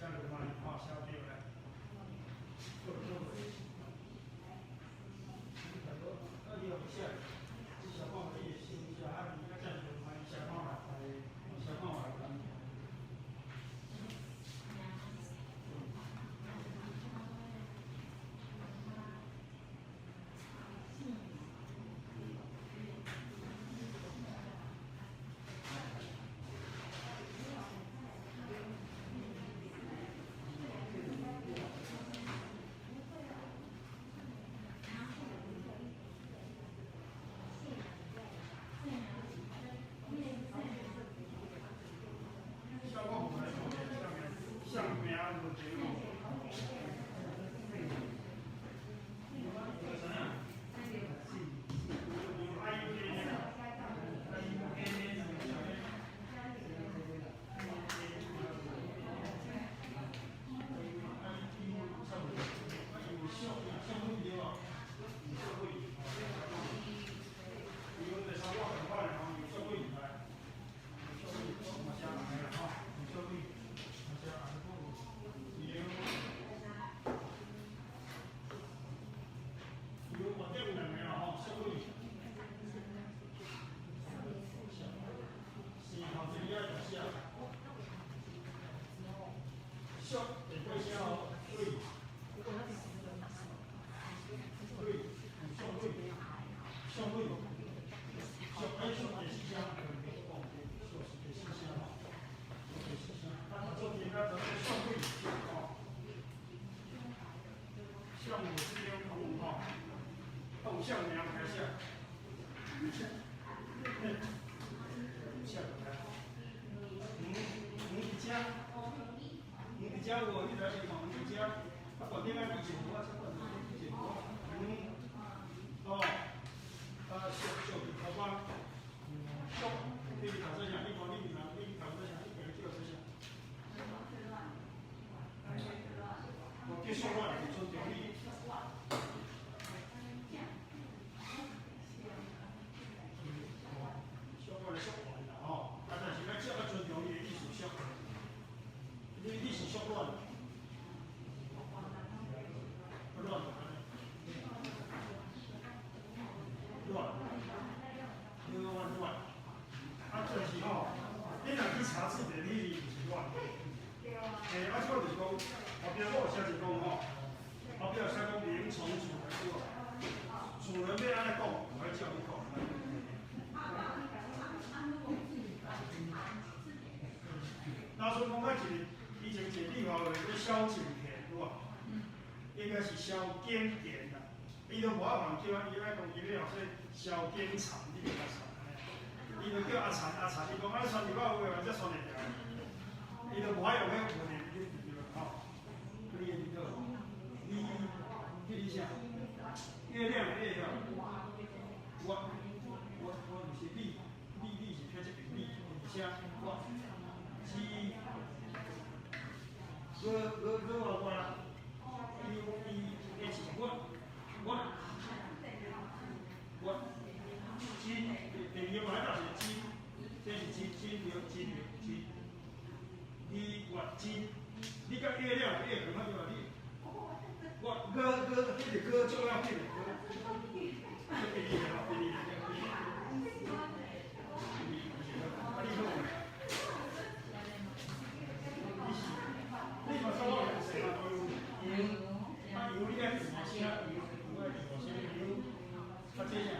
寫落來，吼，寫對來。好，好。啊，你又寫，你寫看你的姓寫，啊，你啊，這樣就寫看來，寫看來。相名問題哦。俗第幾聲哦？對，對，俗對，俗對，俗愛俗第四聲，俗是第四聲吼，第四聲。啊，做陣啊，做俗對，吼。像我這邊有吼，有像名開寫，像來，嗯，嗯，伫遮。黃佇遮有無？你知是黃佇遮，啊，懸頂仔記一無啊，這懸頂記一無。嗯，哦，啊，俗俗佇頭班，俗，你佇頭做啥？你看你佇哪？你佇頭做啥？你家己叫做啥？我叫俗我是尊重你。俗我咧俗完啦吼，啊，但是咱只要尊重你的意思俗。你是俗乱，亂，亂，你講亂，啊，這是吼，你若去查字典，你就是亂。嘿，啊，這個就是講，後壁我有寫一講吼，後壁有寫講名從主人對無？主人欲按呢講，我愛照你講。若說講較一個。以前一個立法委員叫蕭景田，對無？應該是蕭景田啦。伊都無法叫啊，伊愛講伊要說蕭景田，你就阿田安尼。伊就叫阿田阿田，伊講啊，選立法委員才選會著。伊都無愛用彼個文的，你對吼？你的對，你你你啥？月亮月亮，我毋是你，你是撇這邊你，而且我是。我我我我伊伊伊是我我我金，第二個來是金，這是金金牛金牛金，你月金，你甲月亮月亮對吧？你我我我這個歌重要這個歌，這第二個第二個第二個，啊你好。你嘛說我兩歲嘛，羊，啊羊你愛用啥？羊，我愛用啥？羊，啊這啥？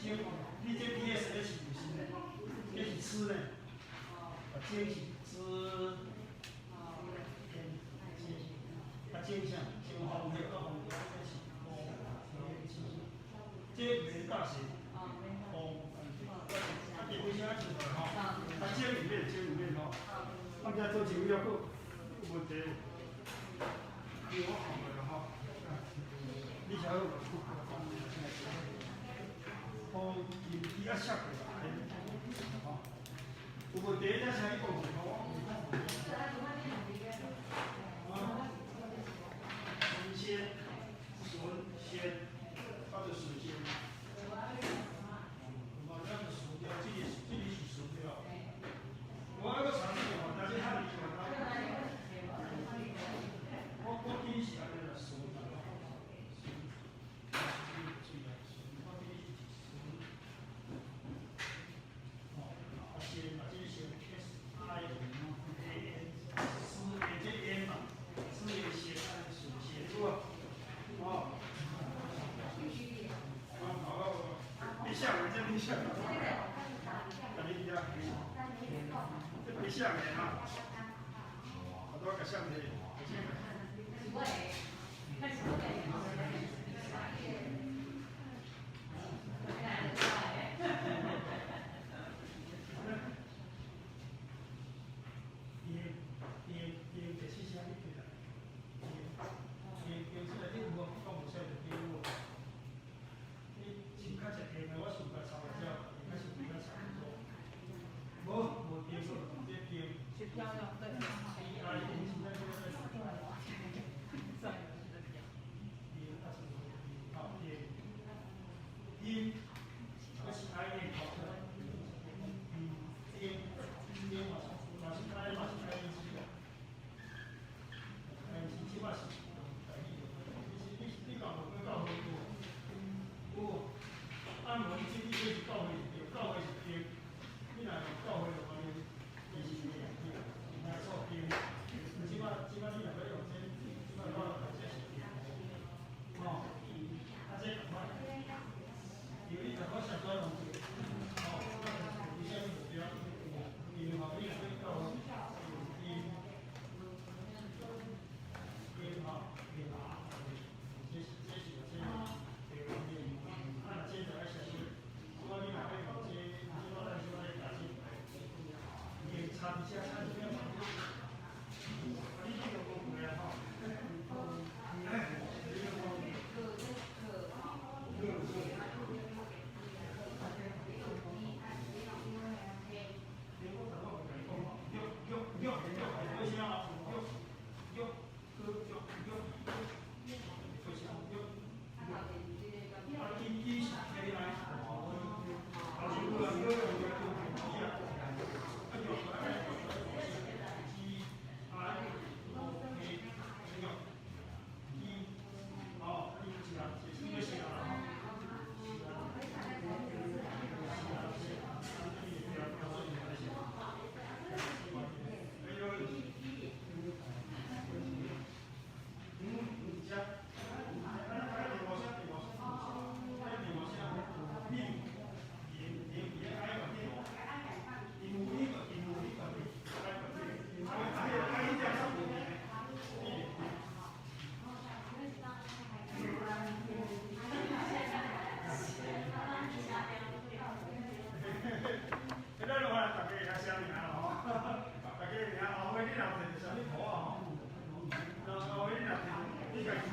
精，你這 D S H 不是呢？這是吃呢？啊精是吃，啊精啥？精風的啊風的，這是風，這免大寫，風，啊第幾聲出來吼？啊精裡面，精裡面吼，啊遮做一位抑閣。有問題，你我看過啦吼，你寫好無？哦，伊伊愛寫過來，吼，有問題才請你講一下我。啊，神仙，神仙，啊，就神仙。嘛，咱就神對，這個是這個是神對。我那個查這個吼，但是漢字嘛，你寫名哈。啊，拄仔共寫提，寫名。是我的，那是我的。伊第四聲你記來，伊伊這個你有無？講無寫就對無？你是較食甜的，我想共抄來了，伊較是比較差不多。無無甜，這甜。是漂亮，對。啊，伊是咱這個。算了，是這樣。甜啊是好甜，音，這是 I N 吼，音音嘛是嘛是 I 嘛是 I N G 啦。I N G 這擺是用台語的，你是你你教無去教會有無？有，按無你這你這是教會是對，教會是對，你若用教會的話，伊是對，應該做對。這擺這擺你若欲用這，這擺我這是對，吼，啊這仝款，因為你仝款寫出來攏對，吼，伊啥物無對，因為吼，你若欲教會音。音吼，音，這是這是這對音，啊若這就愛寫出，我你若欲用這，這我咱這擺加這，音差佇遮差一點嘛。啊，你這個無會啊吼。哎，你這個無。好好。你我頭我共你講吼，玉玉玉玉會聲哦，玉玉玉玉玉，會聲玉。啊，伊伊是起來，啊，是有人叫用用用啊，啊用啊，G I O K 玉一，哦，你是啊，是什麼寫啊？是啊，是啊，是啊，你標標準來寫。哎呦，嗯，遮，啊，啊，電話聲，電話聲，啊，電話聲，你，連連連愛個電，因有呢個，因有呢個，愛個電，啊，啊，啊，彼只較無名，你。咱落來，逐家會曉寫名啦吼，逐家名後尾你若摕著啥物簿啊吼，後尾你若摕，你家己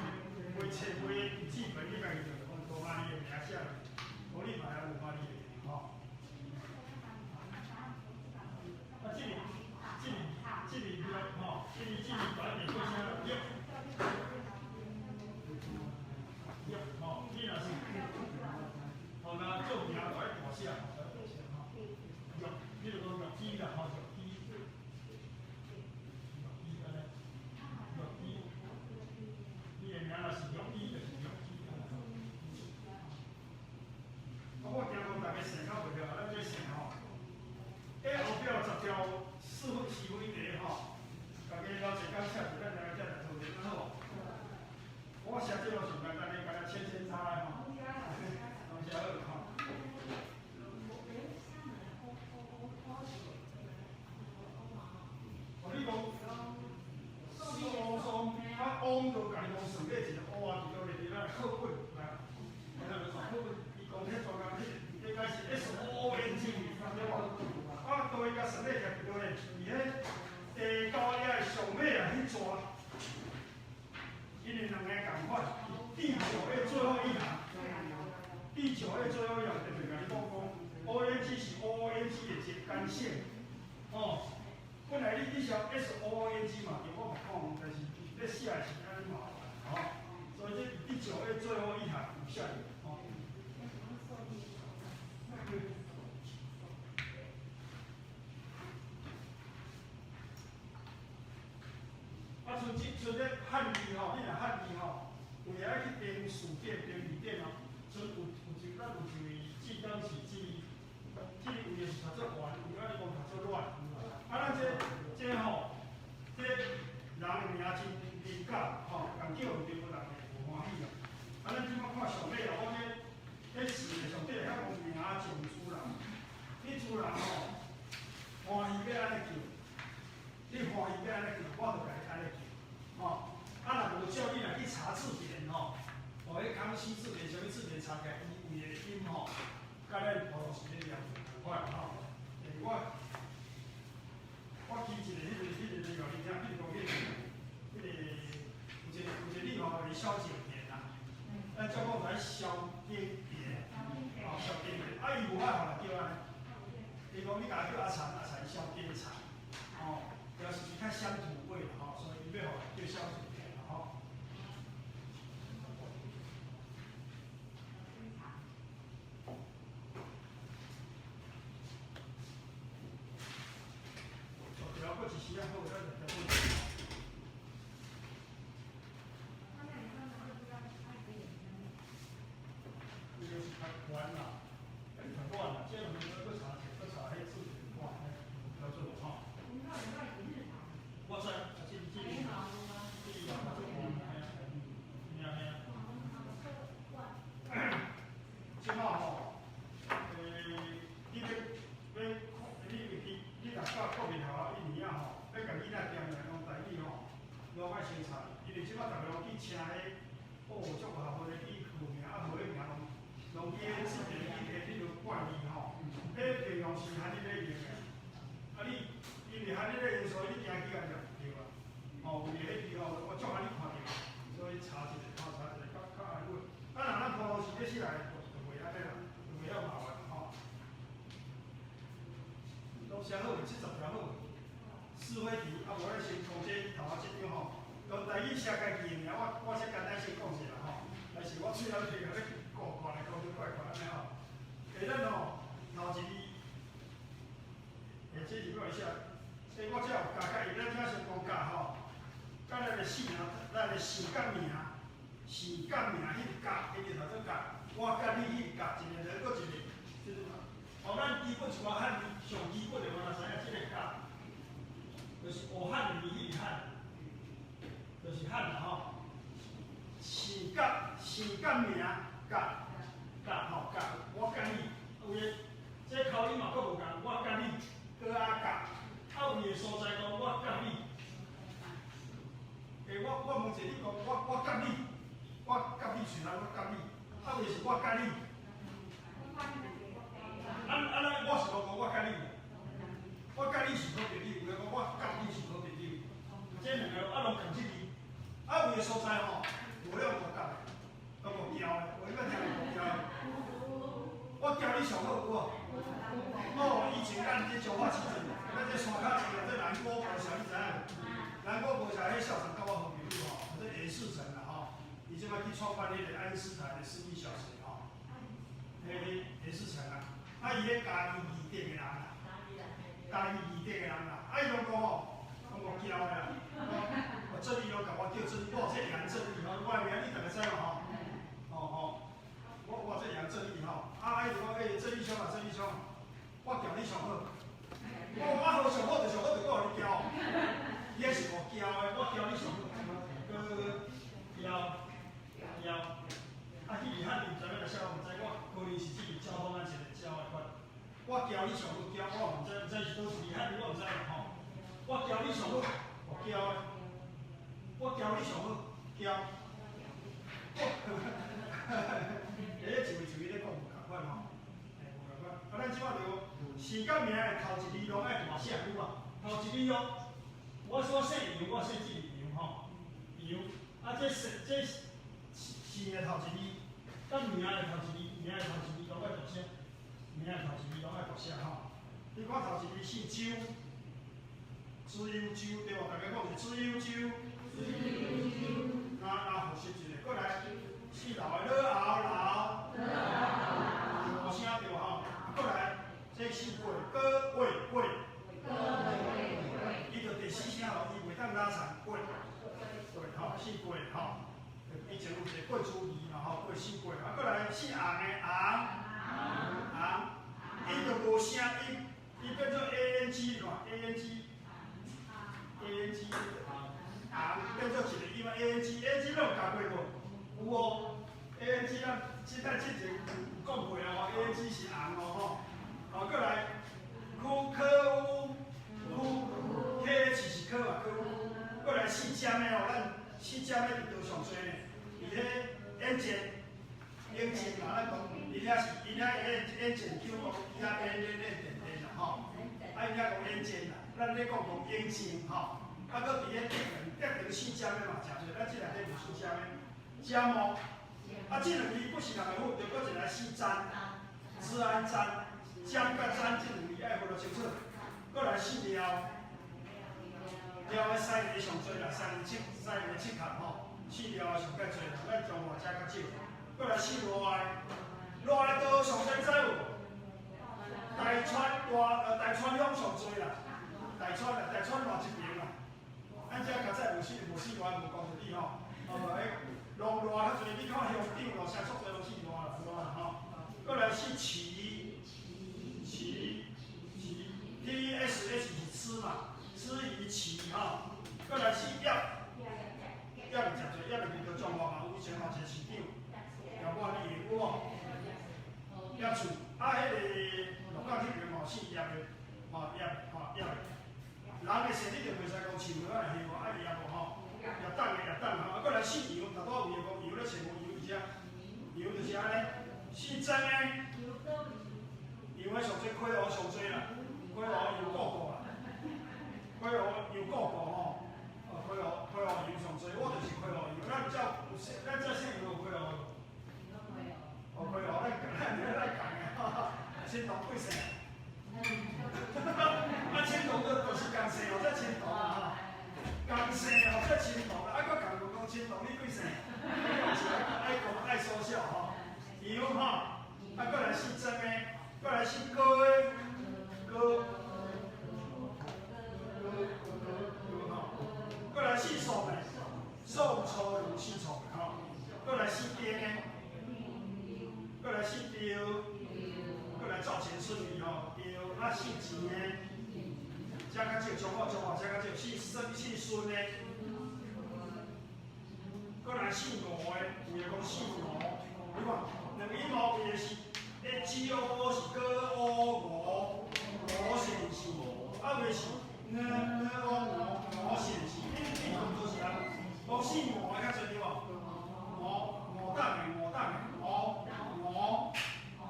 袂冊袂筆記本，你家己就講都把你的名寫落，無你嘛也有把你的名吼。啊，這裡這裡這裡吼，這裡這裡短點過聲玉，玉吼，你若是吼，若做名就愛大寫，大寫吼。玉，比如講玉枝啦，吼，玉枝，玉枝按呢，玉枝，你的名若是玉枝，就是玉枝按呢。啊，我驚講逐家姓較袂著，咱這姓吼，欸，後壁10條是非是非題吼，逐家留一工寫一，咱來遮來討論好無？我寫這路上簡單的，敢若圈圈叉的吼，攏寫好吼。哦，你講四烏松，啊，翁就共伊講算咧一個烏啊，佇倒咧佇咱課本來，來咱課本，伊講彼專工彼應該是 S O O N G，對無？啊，倒伊共算咧起佇倒咧，佇彼第九頁上尾啊，彼逝，因為兩个仝款，第九頁最後一行，第九頁最後一行特別共你講講，O N G 是 O O N G 的一個簡寫，哦。本來你寫 S O O N G 嘛，對，我嘛講，但是咧寫的是按呢麻煩，吼。所以這第九頁最後一行有寫著，吼。啊，像這像這漢字吼，你若漢字吼，有會愛去編詞典、編字典哦。像有有一咱有一位志剛是這這個位是讀做懸，有啊你講讀做亂。啊，咱這這吼，這人的名真真假吼，共叫毋對，有人會無歡喜啊。啊，咱這擺看上尾啊，我這彼詞的上底遐講名上主人，彼主人吼，歡喜欲按呢叫，你歡喜欲按呢叫，我就共你按呢叫，吼。啊，若無照你若去查字典吼，哦，彼康熙字典、啥物字典查起來，伊有的音吼，佮咱普通時咧念無仝款吼。欸，我記一个彼个彼个，予你聽，比如講彼个有一個地方叫蕭景田啦，咱照講來蕭景田，哦，蕭景田，啊，伊無愛予人叫按呢，伊講你共叫阿田，阿田蕭景田，吼，表示伊較鄉土味啦吼，所以伊欲予人叫蕭景田啦吼。對啊，過一時仔好，咱就調過去。伊就是較懸啦，較軟啦，這兩個閣查者，閣查彼字典看，標準無吼。我知，啊，這這這嘛較懸，嘿啊，嘿啊嘿啊。這擺吼，你欲欲你去你若教國民學校一年仔吼，欲共囡仔恬來講台語吼，攏愛先查，因為這擺逐个攏去請彼，哦，足學校的去號名，啊，號彼名攏去彼字典去摕彼落冠字吼，彼平常時喊你咧用的，啊你因為喊你咧用，所以你驚去共念毋對啊，吼，有的彼字吼，我足予你看著，所以查一下，吼，查一下較較安穩。啊，若咱普通時咧起來，就袂按呢啦，就袂曉麻煩吼。攏寫好未？70條好未？是非題，啊，無咱先講這頭仔這張吼。用台語寫家己的名，我先簡單先講一下吼。但是我喙仔皮甲咧顧看來講就怪怪按呢吼。欸，咱吼頭一字，欸，這字我會寫，欸，我這有加甲伊，咱這先講甲吼，佮咱的姓啊，咱的姓佮名，姓佮名彼個甲，彼個頭做甲，我佮你彼個甲，一個人閣一個，這個嘛。哦，咱基本一寡漢字上基本的，我若知影這個甲，就是學漢字彼個漢，就是漢啦吼。姓佮姓佮名甲甲吼甲，我佮你有的，這口音嘛閣無仝，我佮你閣仔甲，啊有的所在講我佮你。欸，我問者你講，我佮你，我佮你雖然我佮你，啊有的是我佮你。啊啊！咱我是講我佮你，我佮你是好朋友，有的講我佮你是好朋友，這兩个啊攏仝這字。啊有的所在吼，無了無甲的，攏無交的，有你捌聽過無交的？我交你上好有無？哦，以前咱佇彰化市陣，咱這山跤市啊，這南國國小你知影無？南國國小彼校長佮我好朋友吼，這嚴世成啦吼，伊這擺去創辦彼个愛因斯坦的私立小學吼，彼个嚴世成啊。啊，伊咧嘉義義德的人啦，嘉義義德的人啦，啊，伊攏講吼，攏無交的啦，我正義攏共我叫正義，我這楊正義吼，我的名你逐个知無吼？吼吼，我這楊正義吼，啊，伊就講欸，正義兄啊，正義兄，我交你上好，我講啊好上好就上好，就閣予你交，伊彼是無交的，我交你上好，閣交交，啊，彼字漢字毋知欲來寫，我毋知，我可能是這個交通安全的交的款。我交你上好交，我毋知毋知是佗一字漢字，我毋知啦吼。我交你上好，我交的。我交你上好，交。我，欸，一位一位咧講無仝款吼，欸，無仝款。啊，咱這擺就姓佮名的頭一字攏愛大寫，有無？頭一字哦，我說姓楊，我姓這個楊吼，楊。啊，這姓這姓的頭一字，佮名的頭一字，名的頭一字攏愛大寫，名的頭一字攏愛大寫吼。你看頭一字姓周，朱有周對無？逐家講是朱有周。那那複習一下，過來，姓劉的老後劉，無聲對無吼？過來，這姓郭，郭郭郭，伊就第四聲哦，伊袂當拉長郭，對吼，姓郭吼。以前有一個郭主義嘛吼，郭姓郭，啊過來姓洪的洪，洪，伊就無聲，伊變做 A N G，你看 A N G，A N G，洪變做一個音啊 A N G，A N G 咱有教過無？有哦，A N G 咱這擺之前有講過啊吼，A N G 是紅哦吼，好過來，曲科烏，曲，體咧飼是科嘛，科。過來姓詹的哦，咱姓詹的佇佗上濟呢？佇彼眼鏡，眼鏡嘛，咱講，伊遐是伊遐眼眼鏡叫講，伊遐眼眼眼電電啦吼，啊伊遐講眼鏡啦，咱咧講講眼鏡吼，啊閣佇咧竹園，竹園姓詹的嘛誠濟，咱這內底有姓詹的，詹哦，啊這兩字不是人會分，著閣一個姓詹，治安詹，詹佮詹這兩字愛分得清楚，閣來姓廖。廖的西個上濟啦，三七三个七合吼，姓廖的上較濟啦，咱中華遮較少。閣來姓賴，賴佗上濟知無？大川大大川鄉上濟啦，大川啦，大川賴一邊啦。咱遮較早無姓賴無講著你吼，哦無彼攏賴較濟，你看鄉長咯，啥足濟攏姓賴啦，賴啦吼。閣來姓齊，齊齊，T S H 是吃嘛。吃魚鰭吼，閣來姓葉，葉誠濟，葉伫佗中華嘛有，以前嘛一個市長，葉萬里有無？葉厝，啊，彼个鹿港彼邊嘛有姓葉的，吼葉吼葉的。人的姓你就袂使講樹葉仔葉愛葉無吼，葉董的葉董吼，啊，閣來姓楊，頭拄有講楊咧找無楊佇遮，楊就是按呢，姓曾的，楊的上濟溪湖上濟啦，溪湖楊姑姑啦。溪湖楊姑姑吼，哦，溪湖溪湖楊上濟，我就是溪湖楊，咱遮有姓，咱遮姓楊有溪湖。哦，溪湖，咱咱咱共的，哈哈，青銅幾姓？啊，青銅就是仝姓，或者青銅啊，吼，仝姓或者青銅，啊，閣共問講青銅你幾姓？愛講愛說笑吼，楊吼，啊，閣來姓曾的，閣來姓高的，高。高高高吼，閣來姓宋的，宋初如姓宋的吼，閣來姓丁的，閣來姓張，閣來趙錢孫李吼，張啊姓錢的，遮較少，中華中華遮較少，姓孫姓孫的，閣來姓吳的，有的講姓吳，你看兩個音無變的是，G O O 是高O 吳，吳姓是，啊有的是。N N O 吳吳姓是，你講都是啊，講姓吳的較濟對無？吳吳董的吳董的吳吳，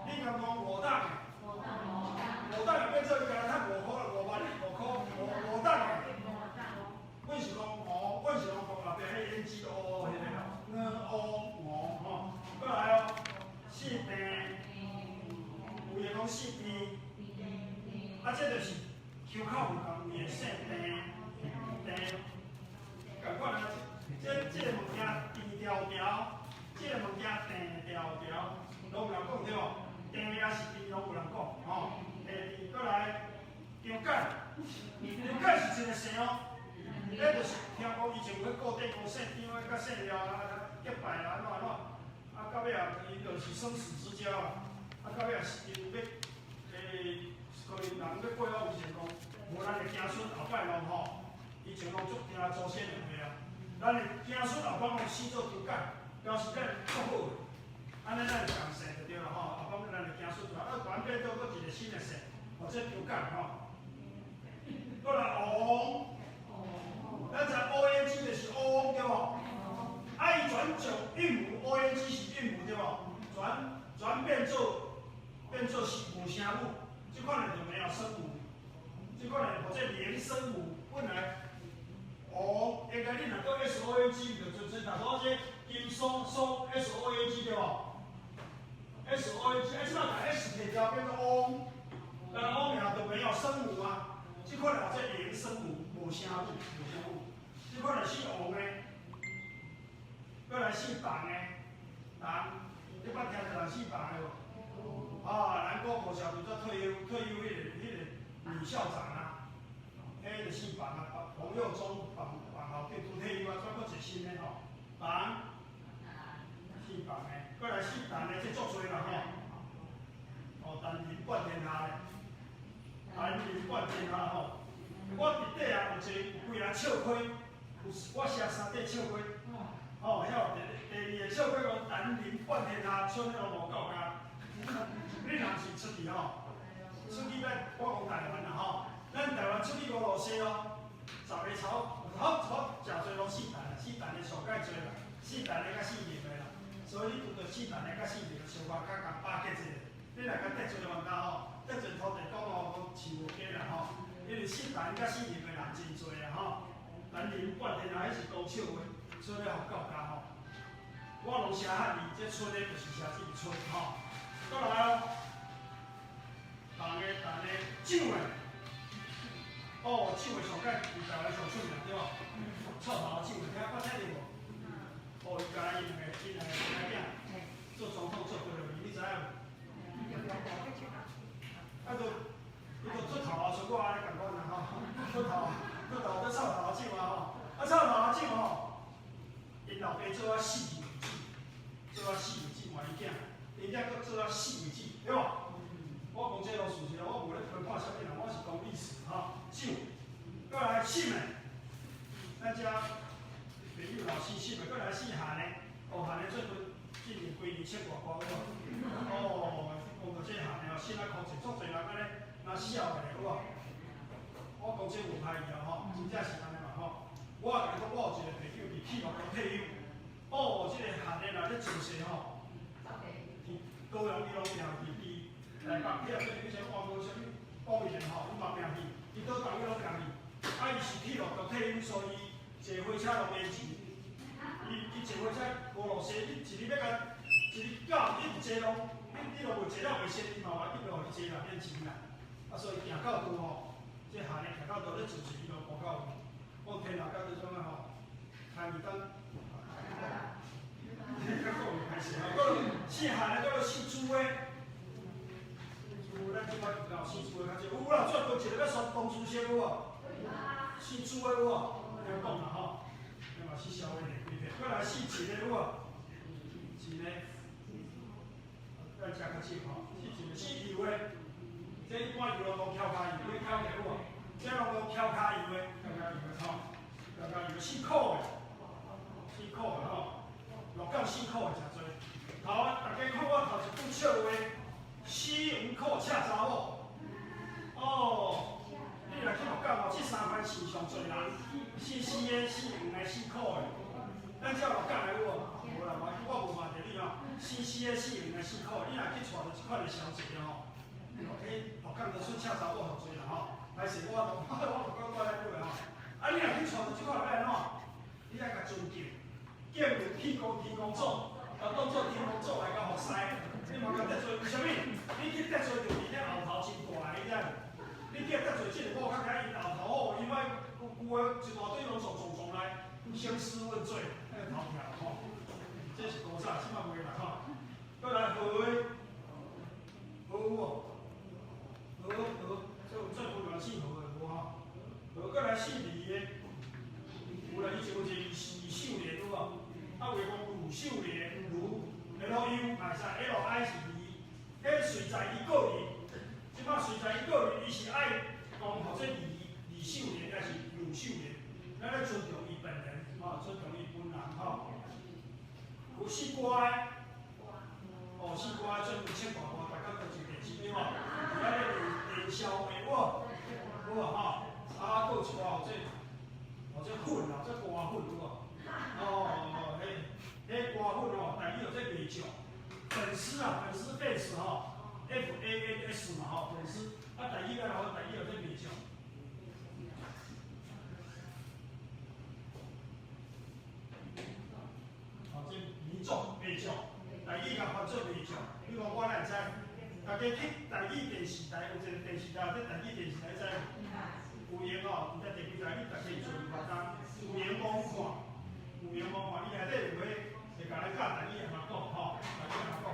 你敢講吳董的？吳董的變做伊敢若趁5箍5萬5箍吳吳董的。阮是講吳，阮是攏講後壁彼 N G O O 彼个啦，N O 吳吼，閣來哦，姓鄭，有的講姓鄭，啊這就是腔口毋仝，有的姓鄭，鄭，仝款啊，這個物件甜條條，這個物件鄭條條，攏有人講對無？鄭抑是甜攏有人講，吼，鄭甜閣來張簡，張簡是一個姓哦，彼就是聽講以前有彼古典講姓張的佮姓廖啊，結拜啊，按怎按怎，啊到尾啊，𪜶就是生死之交啊，啊到尾啊是因欲可能人欲過往以前講，無咱的子孫後擺攏吼，以前攏足聽祖先的話啊，咱的子孫後擺攏死做張簡，表示咱足好的，按呢咱仝姓就對啦吼，後擺咱的子孫就啊轉變做閣一個新的姓，或者張簡吼。閣來王，咱知 O N G 就是王對無？啊伊轉做韻母 O N G 是韻母對無？轉變做是無聲母，這款的就沒有聲母，這款的或者連聲母，本來王應該你若閣 S O N G 就就就頭拄這金蘇蘇 S O N G 對無？S O N G，啊這擺共 S 提掉變做翁，但翁爾就沒有聲母啊。這款的或者連聲母，無聲母，無聲母。這款的姓王的，閣來姓彭的，彭，你捌聽著人姓彭的無？啊，南國國小拄才退休彼個女校長啊，彼個姓彭啊，彭佑忠，彭彭校長拄退休啊，轉閣一個新的吼，彭，姓彭的，閣來姓陳的，這足濟啦吼，哦，陳林冠天下的。陳林冠天下吼，我佇底啊有一個有幾个笑批，有我寫三塊笑批，吼，遐有第二個笑批講陳林冠天下，笑了無夠咖。你若是出去吼，出去咱我講台灣啦吼，咱台灣出去五路西哦， 10个草，好好誠濟攏姓陳啦，姓陳的上蓋濟啦，姓陳的佮姓林的啦，所以你拄著姓陳的佮姓林的，小可較共巴結一下。你若共得罪冤家吼，得罪土地公吼，講飼無假啦吼，因為姓陳佮姓林的人真濟啊吼。陳林半天啊，彼是講笑話，所以咧佛教家吼，我攏寫漢字，這春的就是寫這個春吼。閣來哦，陳的陳的蔣的，哦，蔣的上蓋佇台灣上出名對無？臭頭蔣的，聽捌聽著無？哦，伊共伊兩個，伊兩個囝做總統做幾落年，你知影無？啊，就伊就出頭啊，像我按呢仝款啦吼，出頭出頭做臭頭蔣啊吼，啊臭頭蔣吼，𪜶老爸做啊四位子，做啊四位子換伊囝，𪜶囝閣做啊四位子，對無？我講這攏事實，我無咧批判啥物人，我是講歷史吼。蔣，閣來沈的，咱遮朋友老姓沈的，閣來姓韓的，哦，韓的最近近年幾年唱歌歌有無？哦，講到這韓的哦，沈啊可濟，足濟人按呢，若痟的有無？我講這無歹意哦吼，真正是按呢嘛吼。我共你講，我有一個朋友佇鐵路局退休，哦，這個韓的若咧做事吼，佇高雄伊攏拼去，佇台北遐做啥物換無啥物公園吼，伊嘛拼去，伊佗單位攏拼去。啊，伊是鐵路局退休，所以坐火車攏免錢。伊坐火車無路線，你一日欲共一日到，你坐攏，你你若袂坐了袂先，伊嘛無緊予你坐啦，免錢啦。啊，所以行到倒吼，這韓的行到倒咧做事，伊攏搬到位。我天啊，到這種啊吼，韓伊當，較講袂歹勢吼，閣姓韓的，閣姓朱的。有咱這擺有姓朱的較濟，有啦，最近一個欲選黨主席有無？姓朱的有無？聽講啦吼，那嘛是稍微年幾歲，閣來姓陳的有無？陳的，咱遮較少吼，姓陳的，姓游的，這一般游攏講翹跤游，你翹過有無？這攏講翹跤游的，翹跤游的吼，翹跤游的，姓柯的，姓柯的吼，鹿港姓柯的誠濟。頭啊，大家看我頭一句笑話。死黃苦赤查某，哦，你若去鹿港哦，這三款姓上濟人，姓死的、姓黃的、姓苦的。咱遮鹿港的有無？無啦，我我無罵著你吼。姓死的、姓黃的、姓苦的，你若去娶著這款的小姐吼，彼鹿港就出赤查某上濟啦吼。歹勢，我都我鹿港住遐久的吼。啊，你若去娶著這款欲按怎？你愛共尊敬，敬如天公天公祖，共當做天公祖來共服侍。你嘛共得罪，為啥物？你去得罪著伊咧後頭真大個，你知無？你去得罪這個某，較驚𪜶後頭吼，伊愛有的一大堆攏總總總來興師問罪，那個頭痛吼。這是古早，這擺袂啦吼。閣來何的，何有無？何何，這有最近有人姓何的無吼？何閣來姓李的，有啦，以前有一個李秀蓮有無？啊，有的講呂秀蓮，呂。L U 嘛會使，L I 是李，彼隨在伊個人，這擺隨在伊個人，伊是愛講號做李李秀蓮，抑是呂秀蓮，咱愛尊重伊本人，吼，尊重伊本人，吼。有姓郭的，哦，姓郭的最近唱歌歌，大家都上電視對無？遐咧練練簫會有無？有無吼？啊，閣有一寡號做號做粉啊，做歌粉有無？哦哦，彼彼歌粉吼，台語號做袂將，粉絲啊，粉絲 fans 吼，F A N S 嘛吼，粉絲，啊，台語敢若好，台語號做袂將。哦，這民眾袂將，台語共翻做袂將，你講我哪會知？大家去台語電視台有一個電視台，這台語電視台知無？有閒吼，佇遮第幾台，你逐家做活動，有閒罔看，有閒罔看，伊內底有彼會共咱教台語按怎講吼，台語按怎講？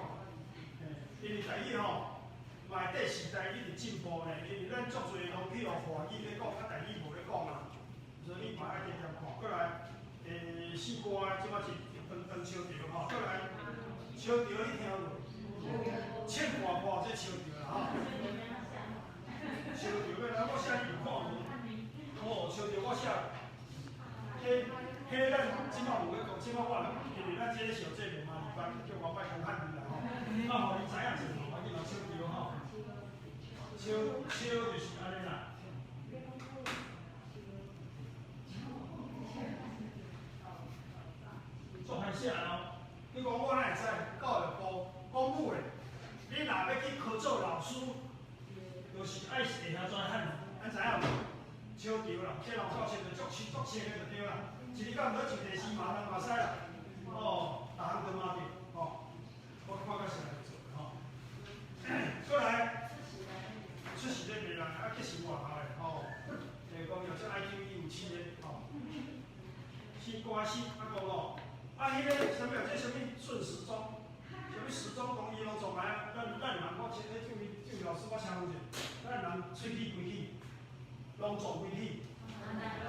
嘿，因為台語吼，嘛會綴時代一直進步呢，因為咱足濟攏去予華語咧講，啊台語無咧講啊，所以你嘛愛加減看。閣來，姓郭的，這擺是長長相著吼，閣來相著你聽無？唱歌歌這相著啦吼，相著欲來我寫你有看無？哦，相著我寫，彼彼咱這擺有咧講，這擺我人因為咱這個小節目嘛，二班叫我莫講漢語啦吼，啊，予你知影者無要緊啦，相著吼，相相就是按呢啦。食哦。你講我哪會知？教育部公布的，你若欲去考做老師，就是愛會曉轉漢，咱知影無？笑著啦，這人教穿就足穿足穿的就對啦。一日到晚穿電視嘛，人嘛使啦。哦，逐項都嘛對，吼。我看較是來做吼。過來，出席咧袂人，啊，其實外校的吼。講有這 IQ 157的吼。是歌詞啊，講哦，啊，彼个啥物啊？這啥物順時鐘，啥物時鐘講伊攏總來，咱人我請咧這位這位老師我請問者，咱人喙齒幾齒，攏總幾齒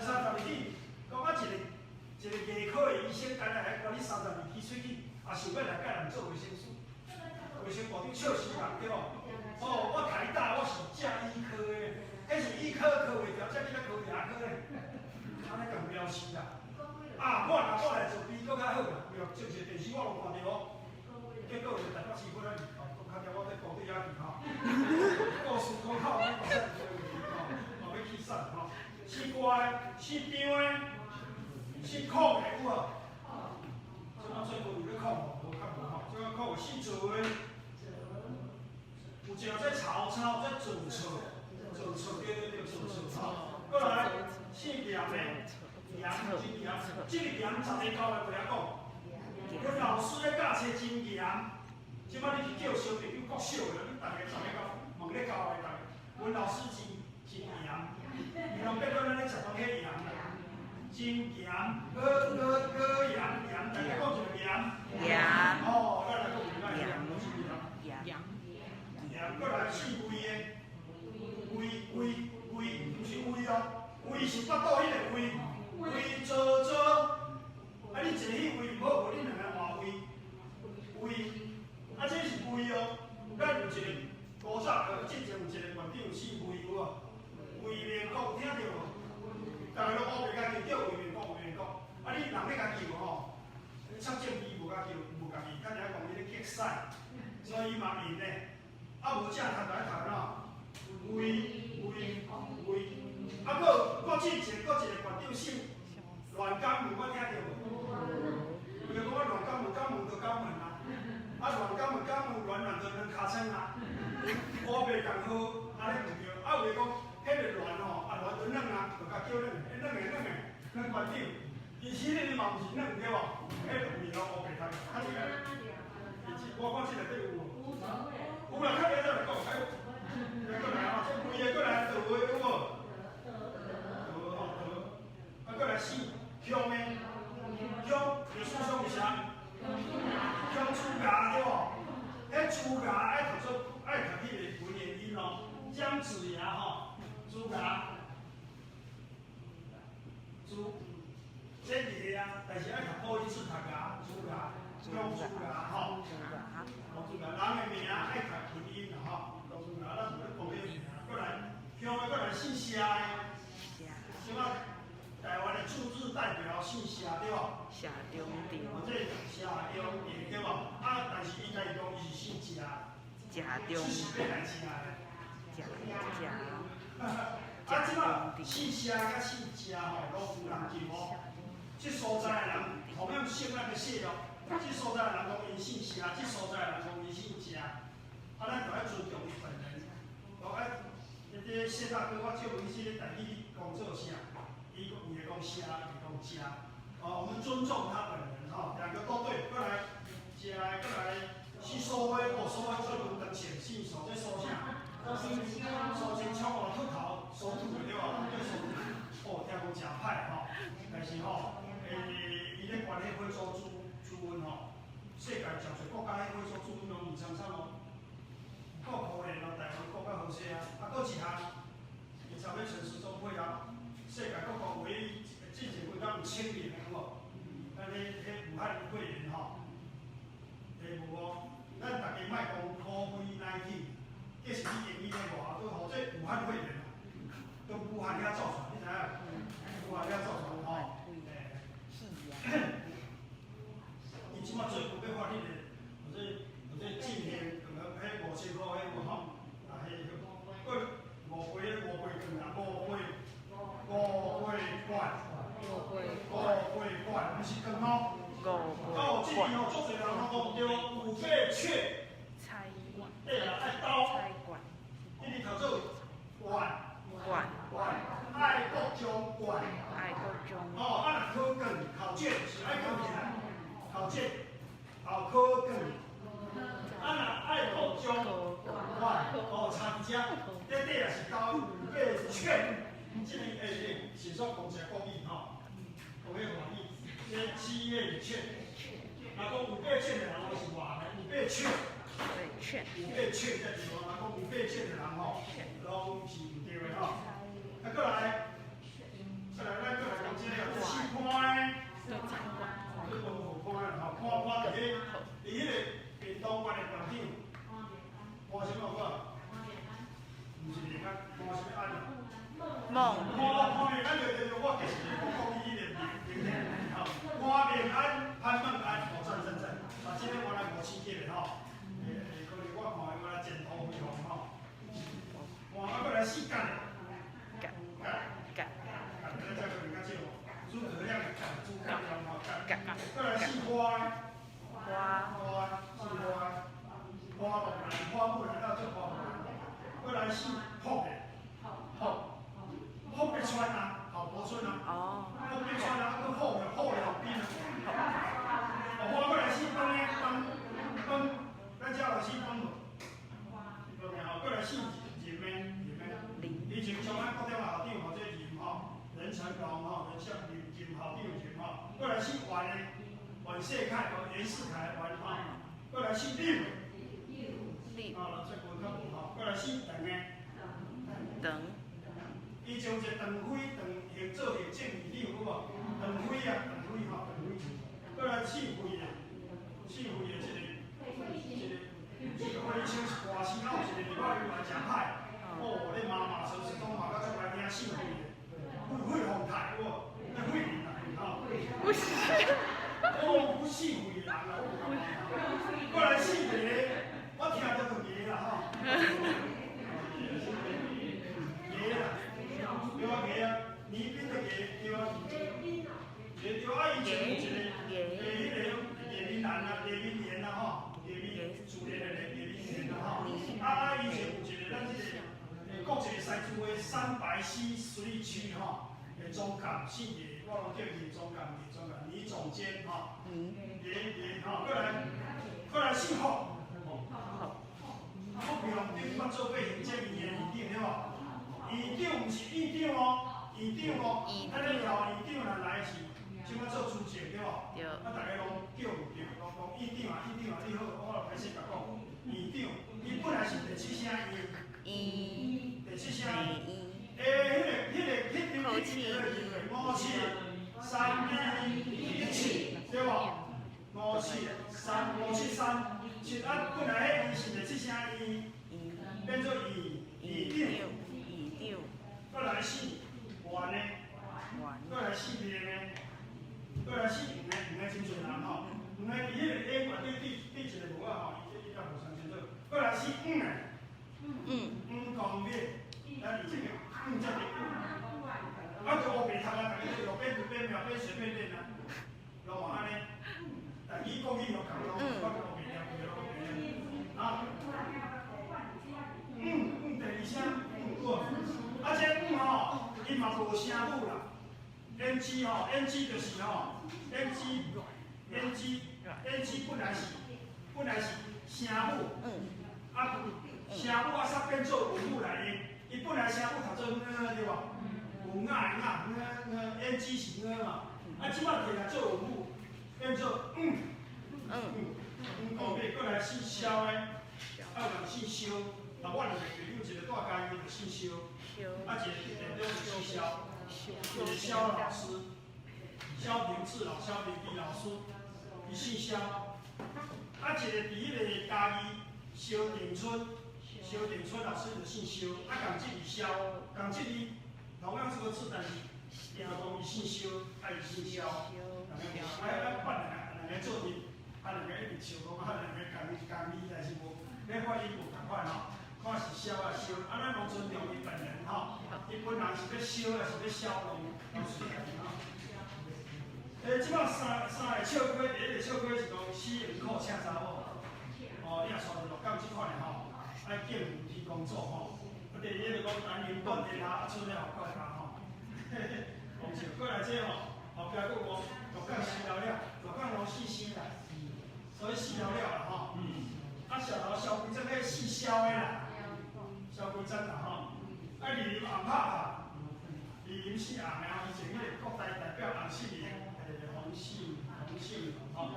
？32齒。講啊一個一個牙科的醫生，敢若來管你32齒喙齒，也想欲來共人做衛生師，衛生部長笑死人對無？哦，我台大我是正醫科的，彼是醫科考袂著，才去咧考牙科的，按呢共藐視啦。啊，我若我來做比閣較好啦，對，正式電視我攏看著哦。結果就台北市本來哦，閣較了我咧高對遐去吼，故事講到我目屎吼，嘛欲去散吼。姓郭的，姓張的，姓孔的有無？這馬最近有咧孔無？無較無吼，這個孔姓趙的，有一個這曹操，這趙策，趙策對對對，趙策吼。過來姓嚴的。嚴真嚴，這個嚴10個九個袂曉講。阮老師咧教冊真嚴，這擺你去叫小朋友國小的，你逐個10個九問咧九個逐個。阮老師真真嚴，伊攏變做咱咧食東西鹽啦，真嚴，高高高鹽鹽，大家講一個鹽。鹽。哦，咱來講有咱鹽，真鹽。鹽。鹽，過來姓魏的，魏魏魏，毋是胃哦，胃是腹肚彼个胃。胃做做，啊！你坐彼位毋好，無你兩个換位。位，啊，這是位哦。咱有一個古早之前有一個縣長姓魏有無？魏明國聽著無？逐个攏烏白共叫魏明國，魏明國。啊，你人欲共叫吼，你插政治無共叫，無共伊，較爾講伊咧激屎，所以伊嘛贏咧。啊，無正讀來讀怎？魏魏魏，啊，閣閣之前閣一個縣長姓。阮江門我聽著無？伊就講啊，阮江門，江門就江門啊，啊，阮江門，江門軟軟的軟尻川啊，烏白共好，按呢毋對。啊，有的講，彼个阮吼，啊軟就軟啊，就共叫軟，彼軟的軟的軟縣長，其實彼个嘛毋是軟對無？彼個味攏烏白讀，較這個，其實我看這內底有無？有啦，較下再來講，來過來啊，這規个過來倒的有無？倒吼倒，啊過來姓鄉的，鄉，歷史上是啥？鄉蛀牙對無？彼蛀牙愛讀做愛讀彼个文言音哦，姜子牙吼，蛀牙，蛀，這牙啊，但是愛讀破音字讀牙，蛀牙，鄉蛀牙吼，鄉蛀牙，人的名愛讀拼音啦吼，鄉蛀牙，咱就咧講彼個名，過來，鄉的過來姓謝的，什麼？台灣的駐日代表姓謝對無？謝長廷。哦，這謝長廷對無？啊，但是伊家己講伊是姓謝。謝長。是欲來食的。謝謝。啊，這擺姓謝佮姓謝吼，攏有人叫哦。這所在的人同樣姓那個謝哦，這所在的人講𪜶姓謝，這所在的人講𪜶姓謝。啊，咱就愛尊重伊本人。講啊，彼個謝大哥，我借問你這个台語講做啥？伊有的講謝，有的講謝。哦，我們尊重他本人吼，兩個都對。過來，食的過來，姓蘇輝，哦，蘇輝最近當選，姓蘇，這蘇啥？蘇清冲哦，禿頭，蘇禿的對無？叫蘇禿。哦，聽講誠歹吼，但是吼，伊咧管彼火組主主任吼，世界誠濟國家彼火組主任攏面參參哦，夠可憐哦，台灣國較好勢啊，啊，閣一項，伊參欲陳時中配合，世界各國唯一之前幾工有清零的有無？咱彼彼武漢肺炎吼，會無哦？咱逐家莫講 COVID-19，這是你英語咧無啊？都號做武漢肺炎啊，都武漢遐走出來，你知影？武漢遐走出來吼，欸。伊這擺最近欲發彼个，或者或者進行，彼5000箍彼有吼？啊，彼個，閣五杯五杯券啊，五杯五杯罐，五杯罐，毋是券哦。五哦，這個吼，足濟人攏講對，有被勸，菜對啦，愛兜，菜館一直讀做縣館縣，愛國將縣。愛國將哦，啊若考卷考卷是愛考起來，考卷，考考卷。啊若愛國將縣，哦，差佇遮，這底也是兜有被勸，這個欸，是說講一下國語吼，講彼個華語，這七月的勸，若講有被勸的人攏是話的，有被勸，對勸有被勸這對無？若講有被勸的人吼，攏是毋對的吼。啊，過來，過來，咱過來講這個，這姓潘的。對菜館，這講好潘的吼，潘潘佇彼，佇彼個屏東縣的縣長，潘啥物我？毋是連啊，潘啥物安啊？夢潘潘明安對對對，我記是講國語迄個名名吼。潘明安，潘孟安，哦，讚讚讚！啊，這個原來五星級的吼，會會可能我看原來前途非凡吼。換啊，過來姓簡的，簡簡簡簡，咱這可能較少，諸葛亮的簡，諸葛亮吼簡。簡過來姓花的。花花，姓花，花木蘭，花木蘭，那做花木蘭。過來姓郝的，郝，郝柏村啊，郝柏村啊，哦郝柏村啊，閣郝的郝龍斌啊。哦，我過來姓方的，方方，咱遮有姓方無？姓方的吼，過來姓任的，任的。林以前像咱國中校長吼，這任吼，任成龍吼，任相任任校長任吼，過來姓袁的，袁世凱哦，袁世凱袁吼，過來姓柳的。立啊，這個較無吼，過來姓鄧的，等以前有一個鄧輝，鄧行做行政院長，有無？鄧輝啊，鄧輝吼，鄧輝。過來姓費的，姓費的這個，這個，這個我以前是歌星，啊有一個立法委員誠歹，哦，咧罵罵陳時中罵到足歹聽，姓費的，費費宏泰有無？那費林啊，吼。不是我不姓費的人啊，我無感覺。過來姓葉的，我聽著就葉啦吼。葉啦，對啊葉啊，倪斌的葉對啊。葉對啊，以前有一個，欸，彼個葉明蘭啊，葉明蓮啊吼，葉明自然的葉明蓮啊吼。啊啊，以前有一個咱這個欸國際賽事的三白溪實力區吼，的總監姓葉，我攏叫葉總監，葉總監，倪總監吼。倪葉葉吼，過來，過來姓霍，霍培宏頂捌做過行政院的院長對無？院長毋是院長哦，院長哦，咱咧廖院長若來是，這擺做主席對無？對啊，逐家攏叫毋對，攏講院長啊，院長啊，你好，我來歹勢共講，院長，伊本來是第七聲院，一第七聲院。一欸，彼個、彼個、彼張五七三二一七，對無？五七三五七三七啊，本來彼伊是第七聲院，一變做院院長，院長過來姓袁的，袁過來姓林的，過來姓黃的，黃的真濟人吼，黃的佇彼個下懸頂對對一個無啊吼，伊這伊也無相清楚。過來姓黃的，黃光烈，咱佇這個黃這個黃，啊，就烏白讀啊，逐家路邊隨便描邊隨便練啊，攏嘛按呢，台語國語又仝攏，我就烏白念，規個攏烏白念，啊，嗯嗯，第二聲嗯對，啊這嗯吼，伊嘛無聲母啦，N G 吼，N G 就是吼，N G N G N G 本來是聲母。啊，聲母啊，煞變做韻母來音。伊本來聲母讀做ㄛ對無？有雅的雅，ㄛ ㄛ N G 是ㄛ嘛。啊，這擺摕來做韻母，變做嗯嗯嗯。講過過來姓蕭的，啊有人姓蕭，啊我兩個朋友一個住嘉義，就姓蕭，啊一個佇台中就姓蕭，一個蕭老師，蕭平志老，蕭平地老師，伊姓蕭。啊，一個佇彼個嘉義蕭定春，蕭定春老師就姓蕭，啊，仝這字蕭，仝這字同樣這個字，但是伊就講伊姓蕭，啊伊姓蕭，兩個啊啊，辦兩個兩個做陣，啊兩個一直笑講啊兩個仝仝字，但是無咧發音無仝款吼，看是蕭啊蕭，啊咱攏尊重伊本人吼，伊本人是欲蕭抑是欲蕭攏攏隨便吼。欸，這擺三三個笑話，第一個笑話是講。請查某。哦，你也娶著鹿港這款的吼，愛敬天公祖吼。啊，第二就講南寧斷天下，啊，出了國家吼。講笑，過來這吼，後壁閣有鹿港四樓了，鹿港攏四星啦，所以四樓了啦吼。啊，石頭蕭規則彼四蕭的啦，蕭規則啦吼。啊，二林紅拍拍，二林姓洪的吼，以前彼個國代代表洪秀全，洪秀洪秀吼，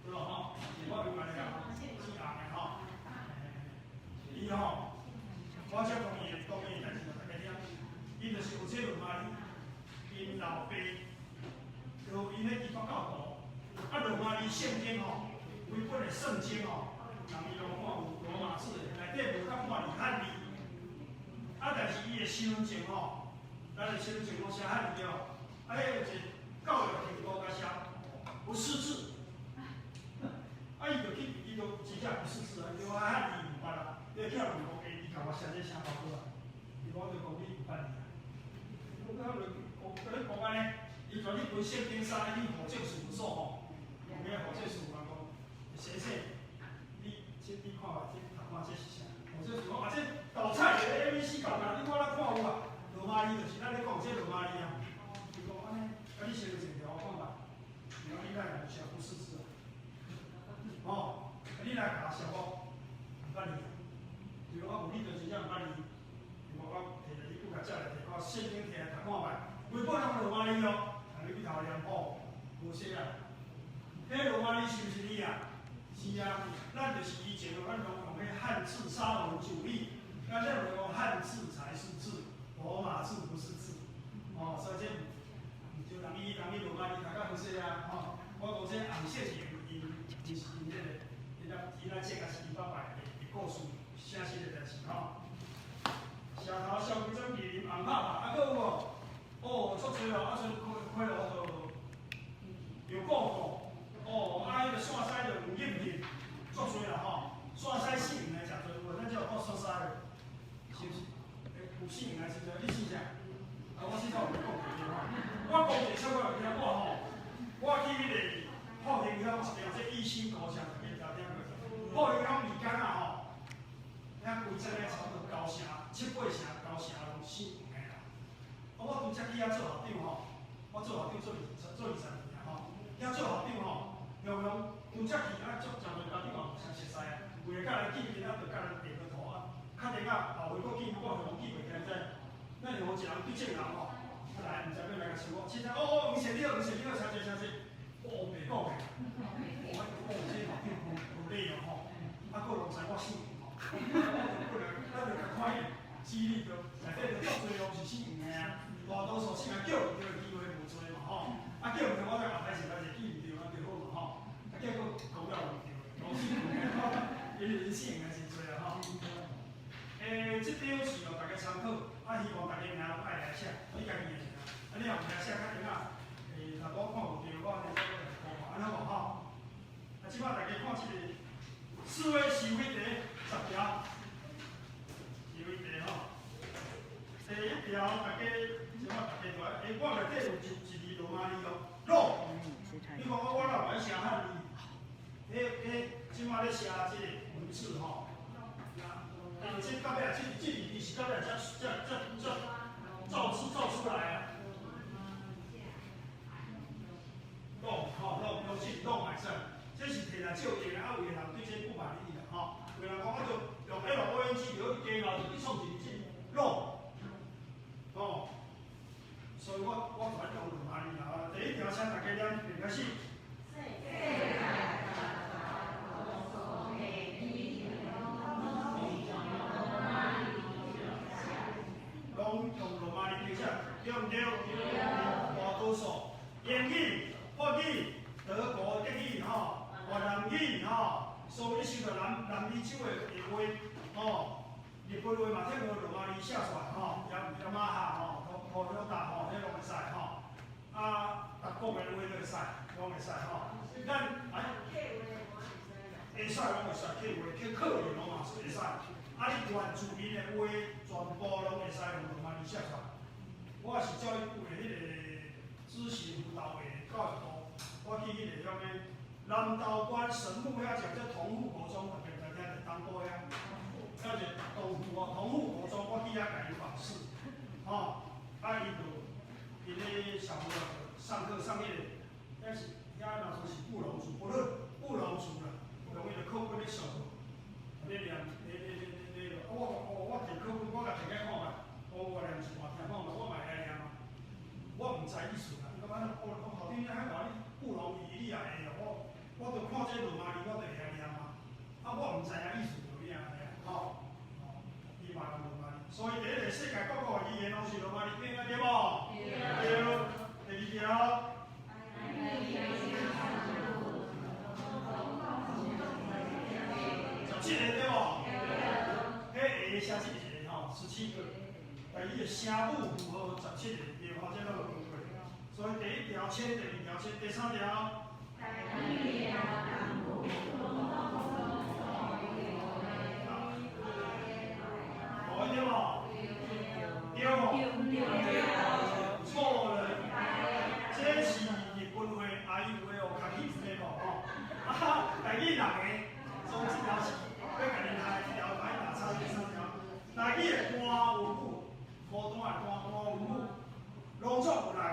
對無吼？是我明白了，姓洪的吼。伊吼，我才講伊的講伊的代誌，大家聽。伊就是有這羅馬字，𪜶老爸，就𪜶彼基督教徒，啊羅馬字聖經吼，規本的聖經吼，人伊攏看有羅馬字的，內底無甲半字漢字。啊，但是伊的身份證吼，咱的身份證攏寫漢字哦。啊，彼有一個教育程度共寫不識字。啊，伊就去，伊就真正不識字啊，伊就漢字毋捌啊，伊就去問講，欸，你共我寫這啥包過來？伊講就講你毋捌字啊。我講就講，佮你講按呢，伊全去規聖經啥，伊去戶政事務所吼，用彼戶政事務人講，先生，你這你看下這讀看這是啥？戶政事講啊，這豆菜的 A B C 教教，你我哪看有啊？羅馬字就是咱咧講這羅馬字啊。伊講按呢，啊你身份證摕我看覓？伊講你哪會有寫不識字啊？哦，啊你來共我寫我毋捌字啊？伊講啊無你就真正毋捌字。伊講我摕來你閣較借來摕看聖經摕來讀看覓，規本攏羅馬字哦，啊你去頭念哦，無寫啊。彼羅馬字是毋是字啊？是啊，咱就是以前咱攏用彼漢字沙文主義，咱認為講漢字才是字，羅馬字不是字。哦，所以這毋對，人伊人伊羅馬字讀較好勢啊，吼。我講這紅色是𪜶𪜶是𪜶彼個，伊那伊那這個是𪜶爸爸的故事寫實的代誌吼。石頭蕭規則二林紅拍拍，啊，閣有無？哦，足濟哦，啊，像開開路就楊過過，哦，啊，彼個線西就吳應日，足濟啦吼。線西姓黃的誠濟，有無？咱這有講線西的，是毋是？欸，有姓黃的是毋是？你姓啥？啊，我先講有講過吼。我講一個小可有聽我吼，我去彼個復興鄉一條這義興高城，大家知聽過無？復興鄉二工仔吼，遐規整个差不多九成、七八成、九成攏姓黃的啦。啊，我拄則去遐做校長吼，我做校長做二做20年啊吼，遐做校長吼，常常拄則去啊，足誠濟家長嘛互相熟似啊，為了佮來見面啊，就佮人點個頭啊，敲電話後回閣見，我互記袂起來，知？咱有一人對正人吼，啊來，毋知欲來共像我，凊彩哦哦，黃先你好，黃先你好，請坐請坐，我烏白講的，我講這校長無無禮哦吼，啊，閣攏知我姓黃吼，我就過來，咱就共看伊資歷就內底就足濟攏是姓黃的啊，大多數姓啊叫毋著的機會無濟嘛吼，啊叫毋著我再後排是來是記毋著啊就好嘛吼，啊結果講了毋著，攏姓黃的，因為𪜶姓黃的真濟啊吼。欸，這張是予大家參考，啊，希望大家名攏愛來寫，你家己的是啊，啊，你若毋來寫，較緊仔，欸，若我看無著，我按呢再閣來講看，按呢好無吼？啊，這擺大家看這個四位是非題10條，是非題吼。第一條，大家這擺大家就愛，欸，我內底有一一字羅馬字哦，羅。你講我哪有愛寫漢字？彼彼這擺咧寫這個文字吼。欸，這到尾啊，這這字是到尾才才才才造字造出來啊。攏吼攏攏是攏會使，這是摕來照應的，啊有的人對這不滿意啦吼。有的人講我就用 LONG 就加後就去創一個字攏，吼。所以我就愛用羅馬字啦。第一條，請大家念，開始。攏用羅馬字寫，對毋對？大多數英語、法語、德國德語吼，越南語吼，所以你收到南南美洲的話吼，日本話嘛，透過羅馬字寫出來吼，雅雅馬哈吼、托托約達吼，彼攏會使吼。啊，逐國的話都會使，攏會使吼。咱哎，會使攏會使，客話、客客語攏嘛是會使。啊，你原住民的話全部攏會使用羅馬字寫出來。我是教育部的彼個諮詢輔導會教育部，我去彼個遐物，南投縣神木遐一個叫同富國中，大家知聽著東部遐，遐一個東富哦，同富國中，我去遐共伊訪視，吼，啊伊就伊咧小朋友上課上彼個，遐是遐若說是布農族，不論布農族啦，用伊個課本咧上課，咧念，咧咧咧咧咧，啊我我摕課本，我共摕來看覓，我念一半聽看覓，我嘛會曉念啊，我毋知意思啦，伊講啊，我講校長你遐話你布農語你也會哦，我我著看這羅馬字，我就會曉念啊，啊我毋知影意思就爾按呢吼，吼，伊嘛用羅馬字，所以第一個世界各國的語言攏是羅馬字拼的，對無？對。第二條。17個對無？彼下寫這個吼，17個，但伊的聲母符號17個對吼，這攏有講過。所以第一條簽，第二條簽，第三條。無對無？對無？錯了，這是日本話，啊伊有的哦，較起一個吼，啊，台語人的，所以這條是欲共恁害，這條來打叉第三條。台語的單有母，孤單的單單有母，攏總有六个，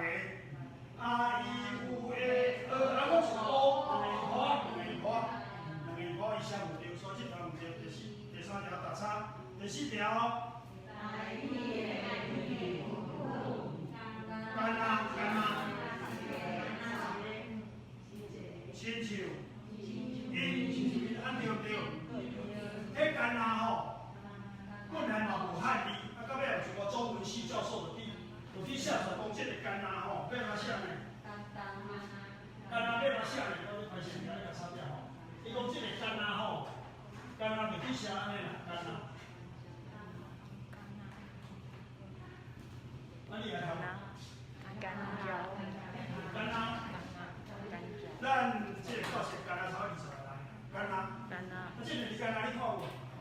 啊伊有的，啊，閣一個烏，兩个音符，兩个音符，兩个音符伊寫無對，所以這條毋對。第四、第三條打叉，第四條。干啊干啊，親像因，親像因，按對毋對？彼干啊吼，本來嘛無漢字，啊，到尾有一個中文系教授就去，就去寫出來講，這個干啊吼，欲按怎寫呢？干啊欲按怎寫呢？我歹勢，共你共擦掉吼。伊講這個干啊吼，干啊就去寫按呢啦，干啊。啊，你來讀。干椒。干啊。咱這個教室干啊才20個人，干啊。干啊。啊，這個字干啊，你看有無？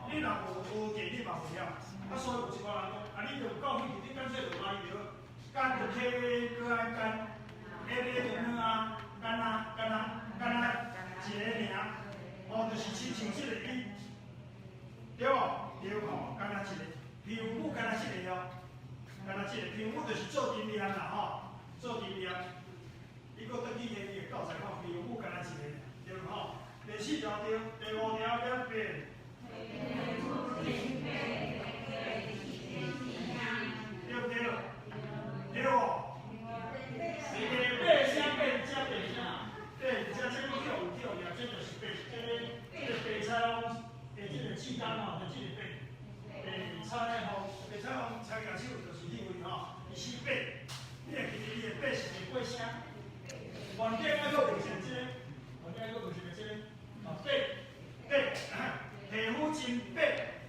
你若無學過，你嘛無曉。啊，所以有一寡人講，啊，你著有夠興趣，你乾脆就買就好。干就提過來干，下尾就軟啊，干啊，干啊，干啊，一個爾，哦，就是親像這個音，對無？對吼，干啊一個，皮膚干啊這個哦，干啊這個皮膚就是做陣念啦吼，做陣念。伊閣轉去伊的教材看，皮膚干啊一個，對吼？第四條對，第五條兩遍。對毋對？對無？是個八聲變遮八聲，對，遮這個叫有叫呀，這就是白，這個這個白菜王的這個志剛吼，就這個白，白菜王，白菜王菜舉手就是彼位吼，伊四八，你會記得伊的八是第幾聲？原頂還閣有一個這個，原頂還閣有一個這個，哦，八八，皮膚真白，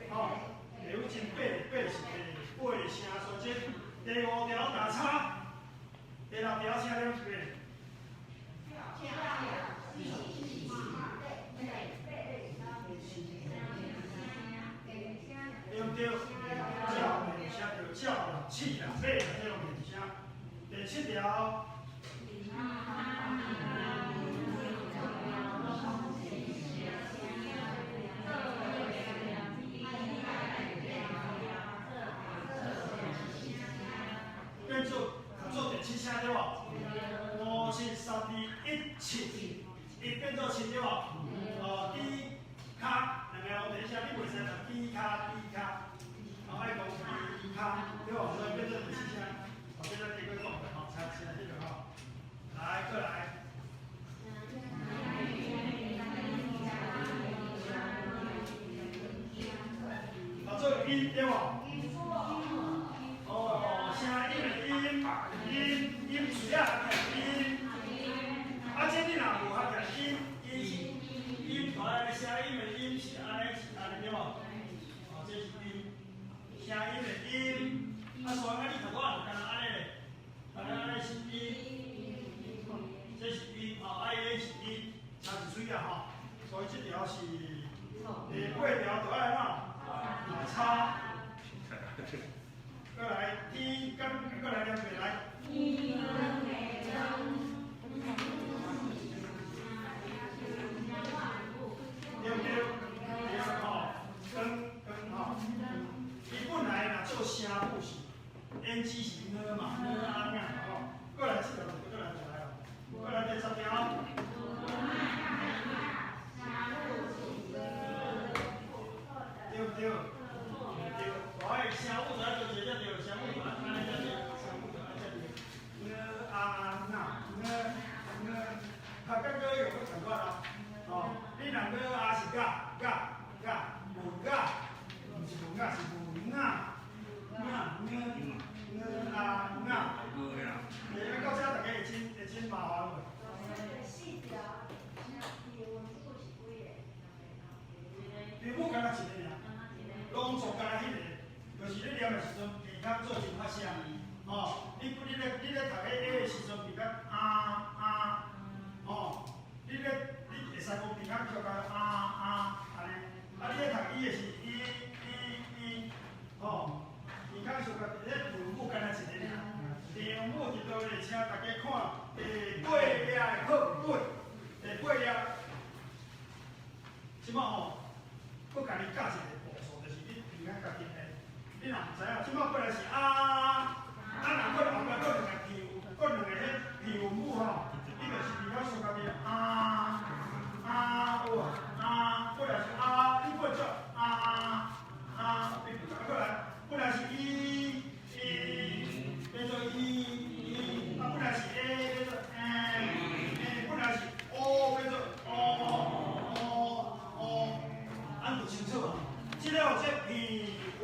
吼，皮膚真白，白是第八聲，所以這第五條打叉，第六條寫兩遍。對毋對？鸟變聲就鳥啦，鼠啦，馬啦，這攏變聲。第七條。變做做第七聲對無？五七三二一七，一變做七對無？哦，豬跤兩个攏第一聲，你袂使讀豬跤豬跤，哦愛講豬跤對無？所以變做第七聲。哦，這咱頂過講過吼，猜猜這個吼，來過來。啊，做音對無？哦，聲音的音，音音嘴仔音。啊，這你若無學著音，音是音，哦，聲音的音是按呢，是按呢對無？哦，這是音，聲音的音。啊，所以啊，你讀我就敢若按呢咧，敢若按呢是音，這是音，哦，啊，伊是音，差一喙仔吼。所以這條是第八條，就愛按怎？差。過來，天剛過來兩遍來。款哦。哦，你若个啊是甲甲甲文甲，毋是文甲，是文雅，雅雅雅啊雅。欸，到遮大家會真麻煩無？四條，彼韻母是幾個？韻母敢若一个爾，攏總敢若彼个，就是你念的時陣，鼻孔做真發聲，吼，你咧讀彼個的時陣，鼻孔啊啊，吼，你會使講鼻孔叫甲啊啊按呢，啊你咧讀伊的是伊伊伊，吼，鼻孔小可彼韻母敢若一个爾。丈母佇佗咧，請大家看第八頁的課本，第八頁，這擺吼，閣共你教一個步數，就是你平安家己的。你若毋知影，這擺過來是啊，啊，若過來後壁閣兩個鼻，閣兩個彼鼻韻母吼，你就是比較小家己啊啊有無啊，過來是啊，你過來做啊啊，過來過來是伊伊，變做伊伊，啊本來是 A 變做 A A，本來是 O 變做 O O O，按就清楚啊。這个這鼻韻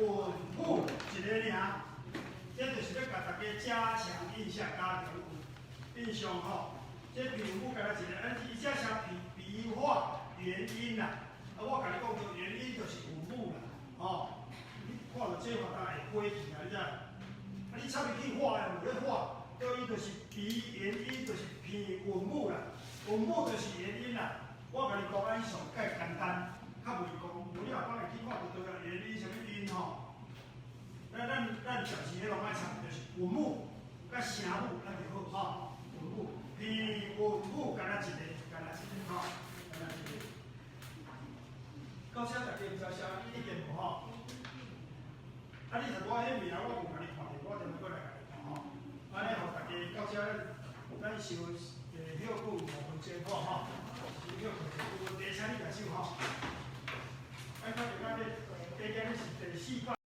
母一个爾，這就是欲共大家加強印象，加強印象吼。這鼻韻母敢若一个，啊，伊這寫鼻鼻化元音啦。啊，我共你講著元音就是韻母啦，吼。你看著這嘛，當會過去啊，你知？啊，你插入去畫的無咧畫，對伊就是鼻元音，就是鼻韻母啦，韻母就是元音啦。我共你講按呢上蓋簡單，較袂講，無你後擺會去看著對啊，元音啥物音吼。咱暫時彼攏愛插，就是韻母佮聲母，咱就好吼。韻母，鼻韻母敢若一個，敢若一個吼，敢若一個。到遮大家毋知啥意見無吼？啊，你頭拄仔彼名我無共你看著，我陣仔閣來共你看吼。按呢，予大家到遮，咱先休困5分鐘好吼。先休困一下，第請你舉手吼。愛看著咱這，第今日是第四擺。